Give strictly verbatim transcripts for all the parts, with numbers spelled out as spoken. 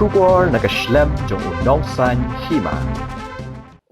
Khubor na ka shlem jong u Nongsaiñ Hima.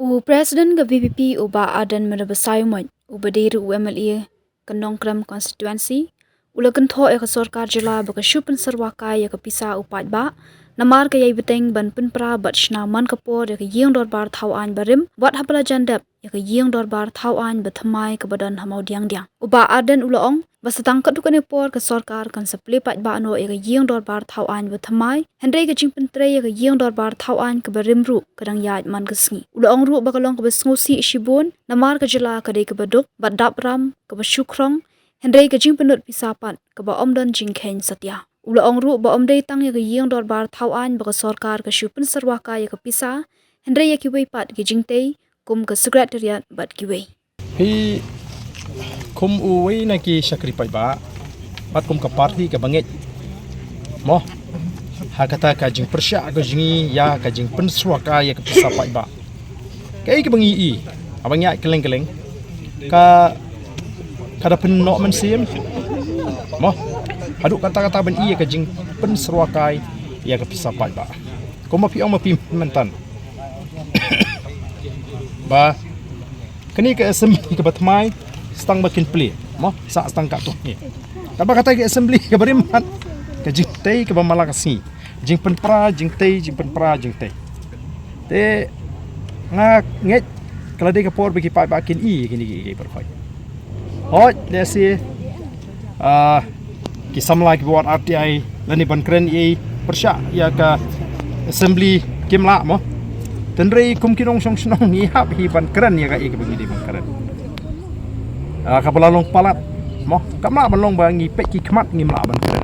U President ka V P P u Bah Ardent Miller Basaiawmoit, uba dei ruh u M L A ka Nongkrem Constituency, u la kynthoh ïa ka sorkar jylla ba ka shu pynsyrwa kai ïa ka pisa u paidbah namar ka ïai bteng ban pynpra bad shna man ka por ïa ka ïing dorbar thaw aiñ barim, wat haba la jan dep ïa ka ïing dorbar thaw aiñ bathymmai kaba don ha Mawdiangdiang. U Bah Ardent u la ong ba sa tang katto katne por ka sorkar kan sa plie paidbah noh ïa ka ïing dorbar thaw aiñ bathymmai, hynrei ka jingpyntrei ïa ka ïing dorbar thaw aiñ kaba rim ruh ka dang ïaid man ka sngi. U la ong ruh ba ka long kaba sngewsih shibun namar ka jylla ka dei kaba duk bad dap ram, kaba shu khrong, hynrei ka jingpynlut pisa pat kaba ym don jingkheiñ satia. U la ong ruh ba ym dei tang ïa ka ïing dorbar thaw aiñ ba ka sorkar ka shu pynsyrwa kai ïa ka pisa, hynrei ïa kiwei pat ki jingtei kum ka Secretariat bad kiwei. Hi kum uwei na ki shakri paidbah bad kum ka party kaba ngeit, mo, ha kata ka jingpyrshah ka jong ngi ïa ka jingpynsyrwa kai ïa ka pisa paidbah. Kaei kaba ngi i, haba ngi ïaid kylleng kylleng, ka, ka da pynnoh mynsiem, mo, haduh katta katta ban i ïa ka jingpynsyrwa kai ïa ka pisa paidbah. Kumba phi ong ma phi mynta, ba kane ka assembly kaba thymmai, sa tang ba kin plie, mo, sa tang katto katne. Katba kata ka assembly kaba rim pat, ka jingtei kaba man la ka sngi, jingpynpra jingtei, jingpynpra jingtei. Te nga ngeit ka la dei ka por ba ki paidbah kin i kine ki, ki pyrkhat. Hooid, lehse, ah, ki samla kiba wan R T I lane ban kren ei ei pyrshah ïa ka assembly kim lah, mo. Hynrei kum ki nongshong shnong ngi hap hi ban kren ïa kaei kaba ngi dei ban kren. Ah, kaba la long palat, mo, kam lah ban long ba ngi peit ki khmat ngim lah ban kren.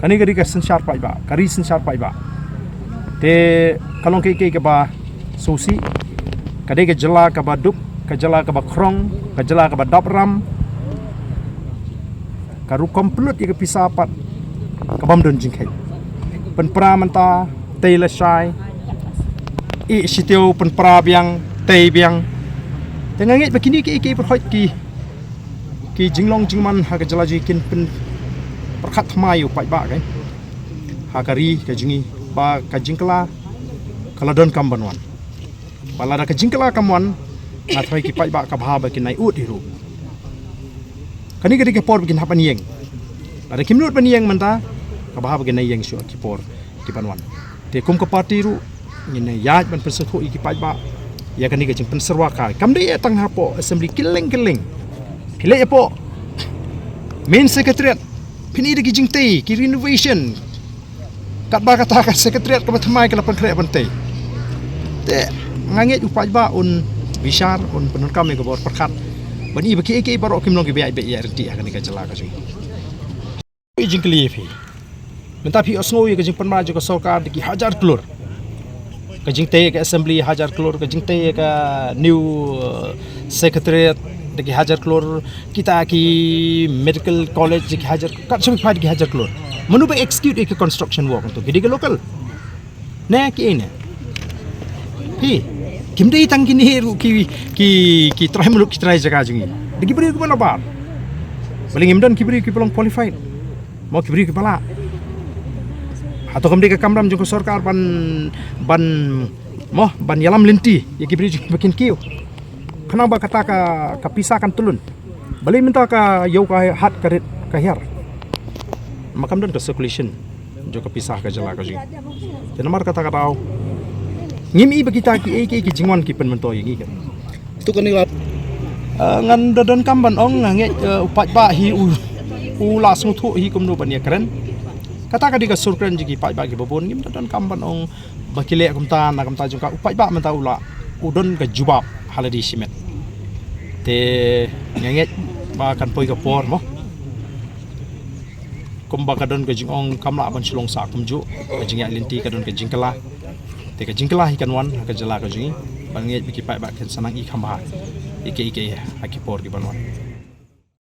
Kane ka dei ka synshar paidbah, ka ri synshar paidbah. Te ka long kaei kaei kaba sngewsih, ka dei ka jylla kaba duk, ka jylla kaba khrong, ka jylla kaba dap ram, ka rukom pynlut ïa ka pisa pat ka bym don jingkheiñ. Pynpra mynta, tei lashai, ïeh shitiew, pynpra biang, tei biang. Te nga ngeit ba kine kiei kiei pyrkhat ki, ki jinglong jingman ha ka jylla jong ngi kin pynpyrkhat thymmai ïa u paidbah, kan, ha ka ri ka jong ngi, ba ka jingkylla ka la donkam ban wan. Ba lada ka jingkylla kam wan, nga tharai ki paidbah ka bha ba kin nai ud hi ruh. Kane ka dei ka por ba kin hap ban ïeng. Lada kim nud ban ïeng mynta, ka bha ba kin nai ïeng shuh ki por ki ban wan. Te kum ka party ruh ngin ïaid ban pynsngewthuh ïa ki paidbah ïa kane ka jingpynsyrwa kai. Kam dei tang hapoh assembly, kylleng kylleng. Phi leit hapoh main secretariat, phin i da ki jingtei, ki renovation. Katba kata ka secretariat kaba thymmai ka la pynkhreh ban tei. Te nga ngeit u paidbah un bishar, un pyndonkam ïa ka bor pyrkhat ban i ba kiei kiei baroh kim long kiba ïaid beit ïaid ryntih ha kane ka jylla ka jong ngi. Jingkylli ïa phi. Mynta phi ïohsngew ïa ka jingpynbna jong ka sorkar da ki hajar klur. Ka jingtei ka assembly hajar klur, ka jingtei ka new, uh, secretariat da ki hajar klur, kita ki medical college da ki hajar, kat shong phi da ki hajar klur. Mano ba execute ïa ki construction work tu? Ki dei ki local. Ne ki ne. Phi, kim dei tang kine ruh ki, ki, ki trai muluk, ki trai jaka jong ngi. Da ki briew kiba nabar. Balei ngim don ki briew kiba long qualified? Mo, ki briew kiba lah. Hato kam dei ka kamram jong ka sorkar ban, ban, mo, ban ïalam lynti ïa ki briew jong ngi ba kin kiew? Khnang ba kata ka, ka pisa kan tyllun. Balei mynta ka ïew ka hat ka rit ka hiar? Ma kam don ka circulation jong ka pisa ha ka jylla ka jong ngi. Te namar kata ka daw ngim i ba kita kiei kiei ki jingwan ki pynmyntoi ïa ngi, kan. Tu kane la, eh, ngan da donkam ban ong, nga ngeit, eh, u paidbah hi u, u la sngewthuh hi kumno ban ïakren. Kata ka dei ka sur kren jong ki paidbah kiba bun, ngim da donkam ban ong ba ki leh kumta na kumta jong ka. U paidbah mynta u la, u don ka jubab ha lade shimet. Te nga ngeit ba kan poi ka por, mo. Kumba ka don ka jingong, kam lah ban shu long sah kumjuh. Ka jingïaid lynti ka don ka jingkylla. Te ka jingkylla hi kan wan ha ka jylla ka jong ngi. Ba nga ngeit ba ki paidbah kin sa nang i kham bha ïa kiei kiei ha ki por ki ban wan.